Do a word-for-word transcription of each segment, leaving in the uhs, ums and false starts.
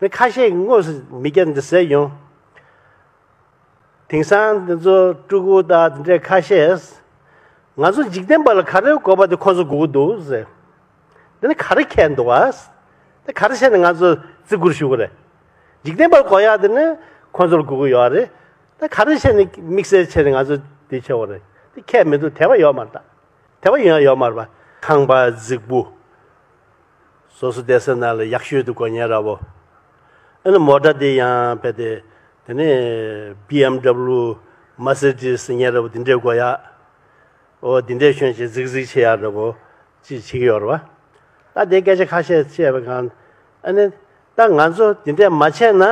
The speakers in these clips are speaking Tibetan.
མི་ཁ་ཤས་ཀྱིས་དངོས་སུ་མི་སྐྱ་འདི་ཟེར་ཡོང་། དེང་སང་འདི་ཚོ་སྤྲུལ་སྐུ་དང་འདི་འདྲའི་ཁ་ཤས། ང་ཚོ་འཇིག་རྟེན་པ་ལ་ག་རེ་དགོས་པ་དེ་ཁོ་ཚོ་དགོས་ཀྱི་འདུག་ཟེར། འདི་ནི་ག་རེ་ཁྱད་འདུག་བ། དེ་ག་རེ་བྱས་ནས་ང་ཚོ་བརྩི་བཀུར་ཞུ་གི་རེད། འཇིག་རྟེན་པར་དགོས་ཡག་དེ་ནི་ཁོ་ཚོར་དགོས་ཀྱི་ཡོད་རེད། ད་ག་རེ་བྱས་ནས་དམིགས་བསལ་བྱས་ནས་ང་ཚོ་དེ་བྱེད་དགོས་རེད། དེ་ཁྱད་མི་འདུག་དད་པ་ཡོད་མ་རེད་ད། དད་པ་ཡོད་ཡོད་མ་རེད་པ། ཁང་པ་རྫིག་པོ། སོ་སོ་བསྡད་ས་ནང་ལ་ཡག་ཤོས་དེ་དགོས་མཁན་འདྲ་པོ། ཨ་ནི་མོ་ཊ་དེ་ཡང་བས་དེ། དེ་ནས་བི་ཨེམ་ཌབ་ལུ། མར་སི་ཌི་སི་ཟེར་མཁན་འདྲ་པོ་དེ་འདྲས་དགོས་ཡག་འོ་དེ་འདྲས་ཤོན་བྱས་རྫིག་རྫིག་བྱེད་ཡག་འདྲ་པོ་ཅིག་བྱེད་ཀྱི་ཡོད་རེད་པ། ད་དེ་སྐད་ཆ་ཁ་ཤས་བཤད་པའི་སྒང་། ཨ་ནི་ད་ང་ཚོ་དེ་འདྲས་མ་བྱས་ན།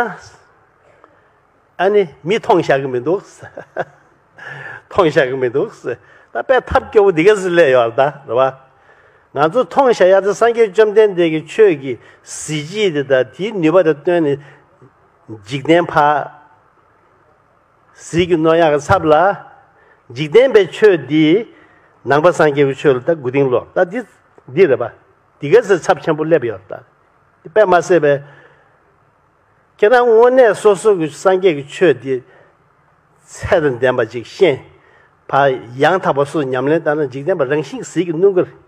ཨ་ནི་མི་མཐོང་བཞག་གི་མི་འདུག་མཐོང་བཞག་གི་མི་འདུག་ད་དཔེ་ཐབས་སྐྱོ་པོ་འདི་ག་ཟིག་སླེབས་ཡོད་རེད་ད། རེད་པ། ང་ཚོ་མཐོང་བཞག་ཡག་དེ་སངས་རྒྱས་བཅོམ་ལྡན་འདས་ཀྱི་ཆོས་ཀྱི་གཟི་བརྗིད་དེ་དང་དེའི་ནུས་པ་དང་བསྟུན་ནས། འཇིག་རྟེན་ཕར་ཟིལ་གྱིས་གནོན་ཡག་གི་ཚབ་ལ། འཇིག་རྟེན་པའི་ཆོས་འདི་ནང་པ་སངས་རྒྱས་ཀྱི་ཆོས་ལ་ད་མགོ་རྟིང་སློག་ད་འདི་འདི་རེད་པ། འདི་ག་ཚོད་ཚབས་ཆེན་པོ་སླེབས་ཡོད་རེད་ད། དེ་དཔེ་མ་སྲིད་པའི། ཁྱེད་རང་དངོས་གནས་སོ་སོ་གི་སངས་རྒྱས་ཀྱི་ཆོས་འདི་ཚད་དང་ལྡན་པ་ཅིག་ཤེས། ཕར་ཡང་དག་པ་སོ་སོ་ཉམས་ལེན་བཏང་ན་འཇིག་རྟེན་པ་རང་བཞིན་གྱིས་ཟིལ་གྱིས་གནོན་གྱི་རེད།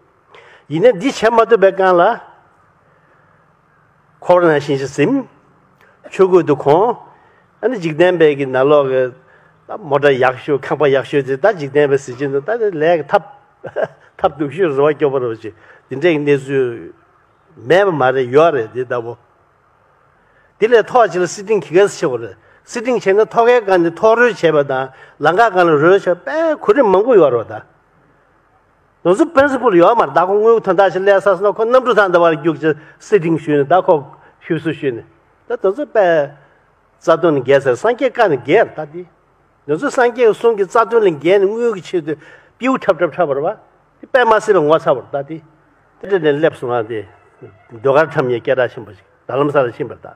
ཡིན་ནའི་འདི་བྱེད་མ་ཐུབ་པའི་སྒང་ལ། འཁོར་བ་ནང་བཞིན་ཞིག་ཟིན། ཆོས་གོས་དེ་གོན། ཨ་ནི་འཇིག་རྟེན་པའི་གི་ནང་ལོགས་ཀྱི་ད་མོ་ཊ་ཡག་ཤོས་ཁང་པ་ཡག་ཤོས་དེ་ད་འཇིག་རྟེན་པའི་གཟི་བརྗིད་དུ་ད་དེ་ལས་ཀྱི་ཐབས་ཐབས་སྡུག་ཤོས་རེད་པ། སྐྱོ་པོ་རེད་པ་ཅིག་འདི་འདྲའི་གནས་ཚུལ་མེད་པ་མ་རེད། ཡོད་རེད་འདི་ལྟ་བུ། དེ་ལས་ཐོག་ཅིག་ལ་སི་ཊིང་གི་ག་ཚོད་བྱེད་དགོས་རེད། སི་ཊིང་བྱས་ན་ཐོག་ཁའི་སྒང་ནས་ཐོག་རོལ་བྱས་པ་དང་ལམ་ཁ་སྒང་ལ་རོལ་བྱས་པ་དཔེ་གོ་རིམ་མང་པོ་ཡོད་རེད་པ་ད། དེ་ཚོ་པི་རིན་སི་པལ་ཡོད་མ་རེད་ད། ཁོ་དངུལ་དོན་དག་ཅིག་སླེབས་ཚར་སོང་ན་ཁོ་གནམ་གྲུ་ཐང་འདྲ་པར་རྒྱུགས་ཅིག་སི་ཊིང་ཞུས་ནས་ད་ཁོ་ཞུ་སུ་ཞུས་ནས་ད་དེ་ཚོ་དཔེ་རྩ་དོན་ལས་འགལ་ཟེར། སངས་རྒྱས་བཀའ་ནས་འགལ་རེད་ད་དེ། དེ་ཚོ་སངས་རྒྱས་ཀྱི་གསུང་གི་རྩ་དོན་ལས་འགལ་ནས་དངུལ་གྱི་ཆེད་དུ་པིའུ་འཁྲབ་འཁྲབ་འཁྲབ་པ་རེད་པ། དེ་དཔེ་མ་སྲིད་པའི་ངོ་ཚ་པོ་རེད་ད་དེ། དེ་འདྲ་ནས་སླེབས་སོང་ང་དེ། ཟློས་གར་འཁྲབ་མཁན་སྐད་གྲགས་ཆེན་པོ་ཞིག་རྡ་རམ་ས་ལ་ཕྱིན་པ་རེད་ད།